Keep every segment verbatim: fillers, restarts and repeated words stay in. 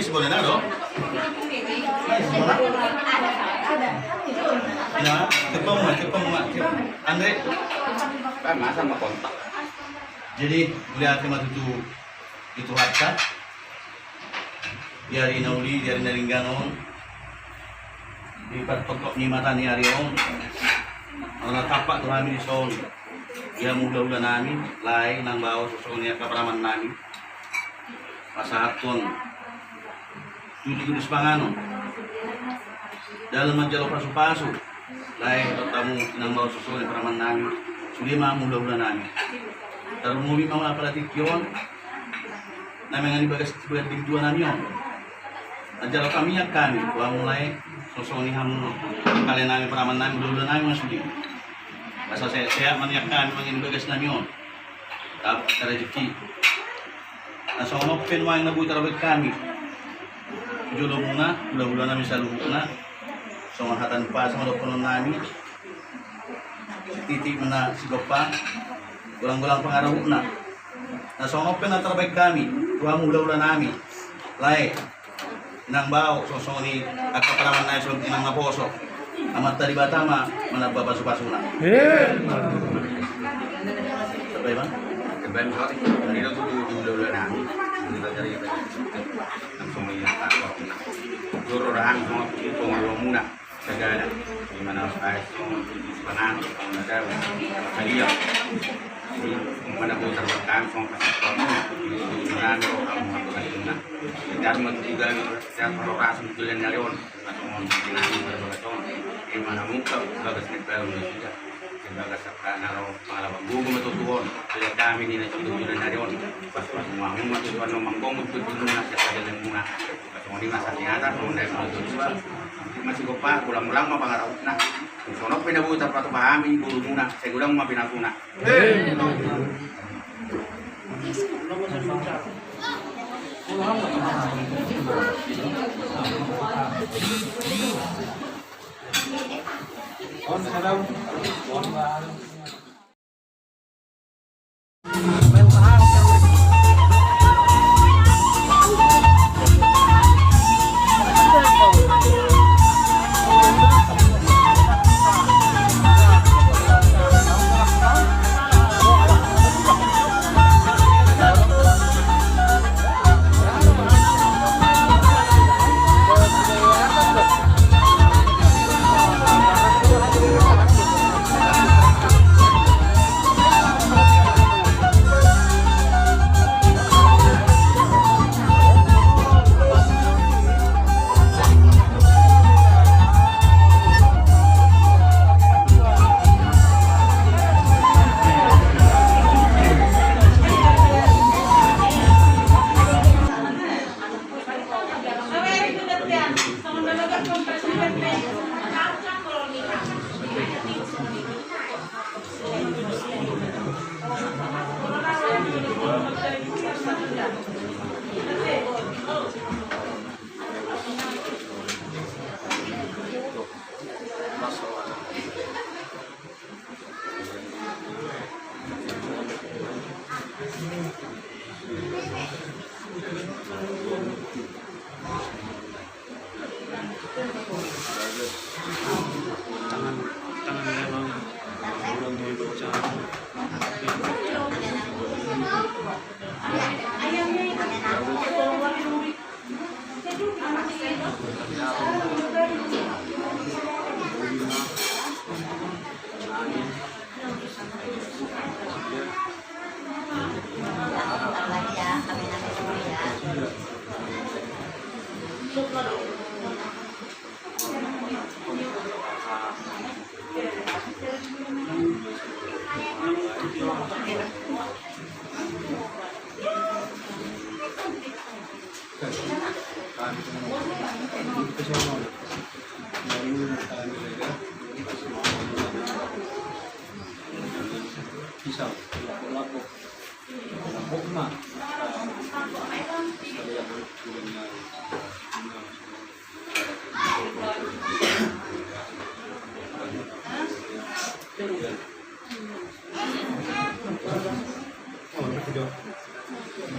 Sekolah na do? Na, telepon ma, telepon ma, Andre. Kan masa ma kontak. Jadi, mauliate ma tutu di Tuhanta. Di ari na uli, di ari na denggan on, di partongkop ni mata ni ari on, na tampak tu hami dison, di hamu hulahula nami, lae, inang bao, songon i angka parumaen nami, pasahathon tutu tudos panganon, dalan manjalo pasupasu, lae, dohot hamu inang bao, songon i parumaen nami, sude ma hamu hulahula nami. Tarlumobi ma apala tingki on, na mangan di bagas, bagas di tua nami on. Manjalo hamiang hami, tu hamu lae, songon i hamu, kale nami, parumaen nami, hulahula nami ma sude. Asa sehat-sehat ma hamiang hami mangan di bagas nami on. Dapot rejeki. Na songon on pe nuaeng na boi tarbahen hami. Jolomuna, hulahula nami saluhutna. Songon hata ni umpasa ma dohonon nami. Sititi ma na sigompa, golang-golang pangarahutna. Na songon on pe na tarbahen hami, tu hamu hulahula nami. Lae, inang bao, songon i angka parumaen nami, songon i inang naposo. Amanta Debata ma manamba pasupasuna. Amin. Tarbahen ma? Tarbahen ma, songon i. Tarbahen ma, songon i. Langsung i, inang bao. Joro rahang, songon i, songon i, songon i, songon i, Sagala, di mana bae songon tutu panganon, songon na dao, songon na kalia. Di mana boi tarbatang, songon kasih kamu, di mana do kamu, kamu kasih na. Di dalam itu juga, saya perlu rasa di jalan dari on, songon di mana, di mana, songon di mana, mungkin bagas ni baru juga. Sebagai sapa na ro pangalaman bubu ma tutu on, sudah kami ni na tutu sudah dari on. Pas pas mau mau tutu on manggomo tutu muna siapa jalan muna. Pas mau di masa ni ada mau dari mau tutu. Masih gopa pulang pulang ma pangarahutna. Songon on pe na boi tarpatupa hami boru muna, sai godang ma pinasuna.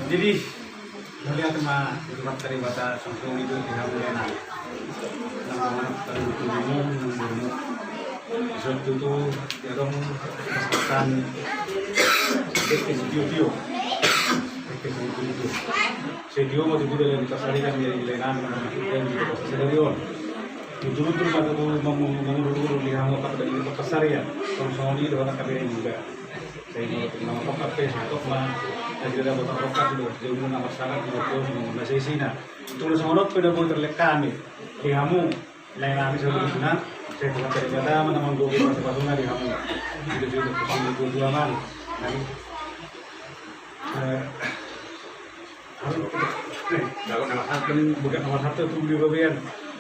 Jadi, Mauliate ma di Tuhanta Debata, songon i do di hamu na manang tarutung hamu nang borumuna. Dison tutu adong pasahaton dengke sitio-tio. Dengke sitio-tio. Sitio ma tutu dalan parsarian di lae nami na manang di pasahaton sadari on. Tutu-tutu ma tutu mamu-, mamuru-uru di hamu angka pardalanan parsarian. Songon i do hata kami muda. Sai molo tung na martongkat pe, sai tong ma, na di dapotan tongkat do, jomuna marsangap, di dapotan na saisina. Tutu songon on pe na boi tarlean hami di hamu, lae nami saluhutna, sai Tuhanta Debata ma na manggohi pasu-pasuna di hamu. Itu juga pesan itu dua man. Nami, eh, Bukan nomor satu tu di babian.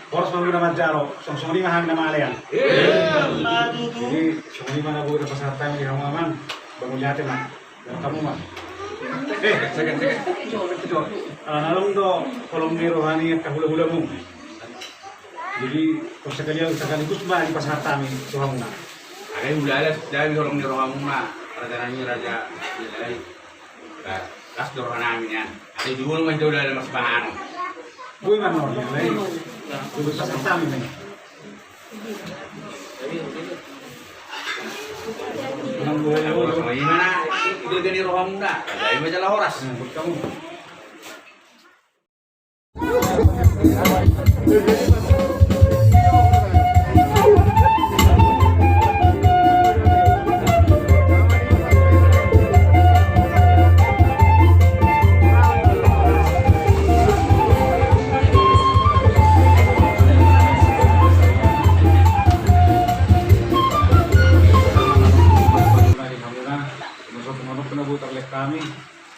Horas ma muna manjalo, songon-songon i ma hami na mangalean. Jadi songon i ma na boi pasahaton di hamu amang. Mauliate ma. Jalo hamu ma. Eh, segan, segan. Ala na adong do holong ni roha ni angka hula-hulamu. Jadi sekalian, sekaligus ma dipasahat hami tu hamuna. Alai hulala, jadi holong ni rohamuna, raja nami, raja. Las do roha nami nian. Ate jolo ma hita ulaon marsipanganon. Boi ma on, ya, baik. Boi ma on, ya. Nang boi, ya, boi. Ima na, itu jadi rohamuna. Jadi ma jala horas. Nah, buat kamu.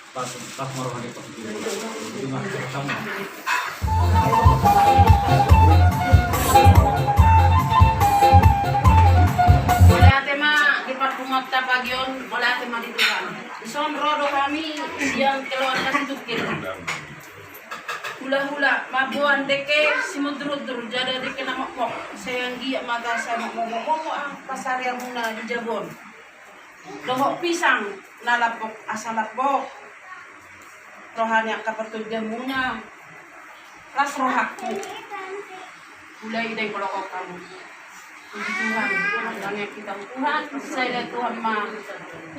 Pas, pas ma roha ni pasu-pasuna. Mauliate ma di parpunguanta pagi on, mauliate ma di Tuhan. Dison ro do hami sian keluarga Situngkir. Hula-hula, mamboan dengke simudur-udur, jala dengke na mokmok, sai anggiat ma tarsongon mokmok-mokmok, ah, parsarianmuna di jabu on. Dohot pisang na lambok, asa lambok roha ni angka partondiamuna. Las rohangku. Hula ida i polokokanmu. Puji Tuhan, mandangi hita Tuhan, sai Tuhan ma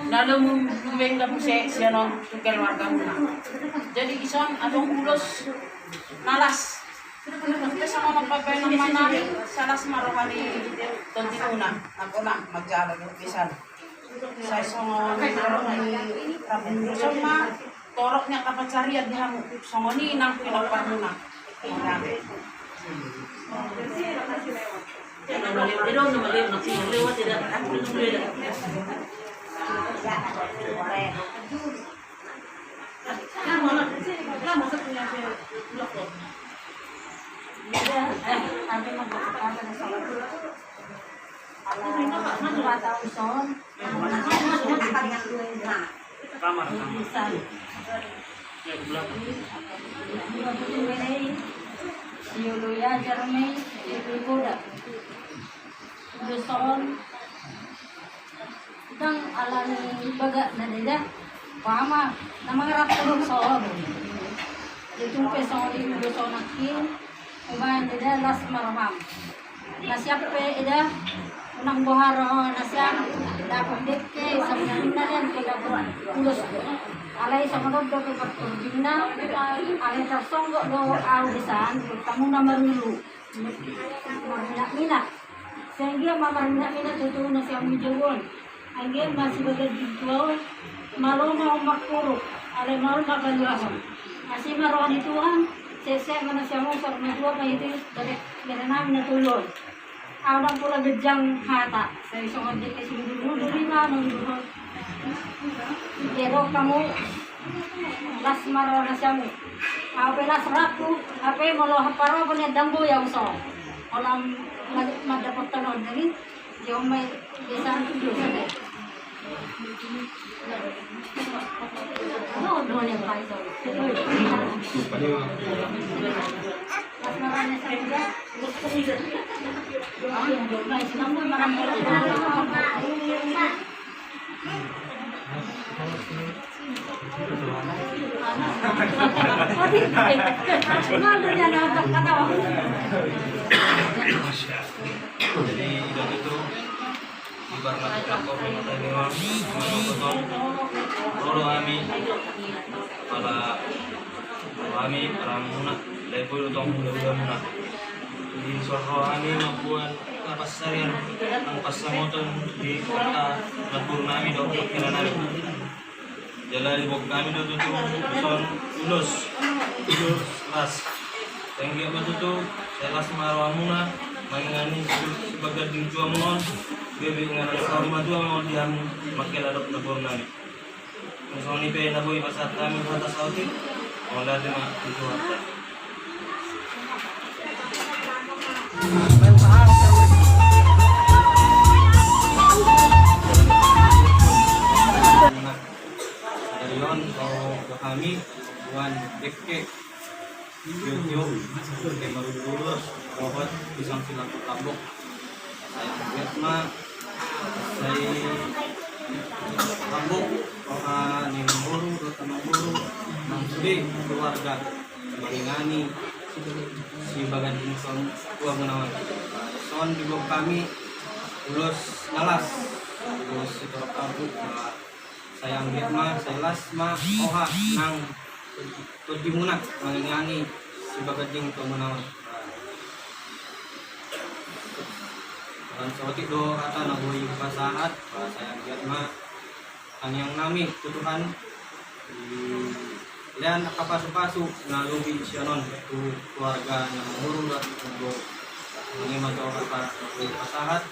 na laho mangulahon muse sian on tu keluargamuna. Jadi dison adong ulos na las. Songon pambahenan manami, sai las ma roha ni tondimuna, nangkon manjalo do bisan. Sai songon torop ni rambu ni ulos on ma, torop ni angka pansarian di hamu, songon i nang pinomparmuna. Ndang alani bagak na deda, pahama na mangarap tolong soal. Itu pe soal itu soal nakin, pemain deda las marham. Na siap pe eda, unang bohar, oh, na siap, dapot dengke, sambil nalian ke dapot ulos. Alai sama dodo ke pertunjukna, alai tarsonggok do au di san, tamu na marulu. Marminak-minak. Sehingga ma marminak-minak tutu na siamun jabu on. Anggiat ma sibagas di tua on, malo ma on mangkuruk, alai malo ma paluahon. Asi ma roha ni Tuhan, sese ma na siamun sor ma tua pa itu, bere nami na tolu on. Au ndang pola ganjang hata, sai songon dengke simudur-udur i ma nunduhon. Dia do hamu. Las ma roha na siamun. Au pe las rohangku, hape molo haparapon i ndang boi au so. Molo mandapothon on, jadi dia on ma i biasa tu dia. Las ma roha na siamun. Jadi, ida itu, ibarat kata, ro do hami, pala ro hami, parangan muna, lae, boi do tong, uda-uda muna. Di son ro hami mamboan na pansarian, nang pansamotan di kota, na boru nami dohot hela nami. Jala diboan hami do tutu son ulos, ulos las. Sai anggiat ma tutu, sai las ma rohamuna, manangihon si baganding tuamuna on, gabe inganan saur matua ma on di hami, mangkela dohot na boru nami. Songon i pe na boi pasahat hami hata saotik, mauliate ma tu Tuhanta. Dari on, ro do hami, boan dengke, tio-tio, dengke marujung ulos, dohot pisang silambok-lambok. Sai anggiat ma, sai lambok roha ni namboru dohot namboru, nang sude keluarga, mangingani si baganding tuamuna on. Son diboan hami ulos na las, ulos sitorop rambu, sai anggiat ma, sai las ma roha nang tondimuna, manangihon si baganding tuamuna on. Songon saotik do hata na boi hupasahat, sai anggiat ma tangiang nami tu Tuhan, dilehon angka pasu-pasu na lobi sian on tu keluarga ni namboru dohot namboru. Songon i ma tu hata na boi hupasahat.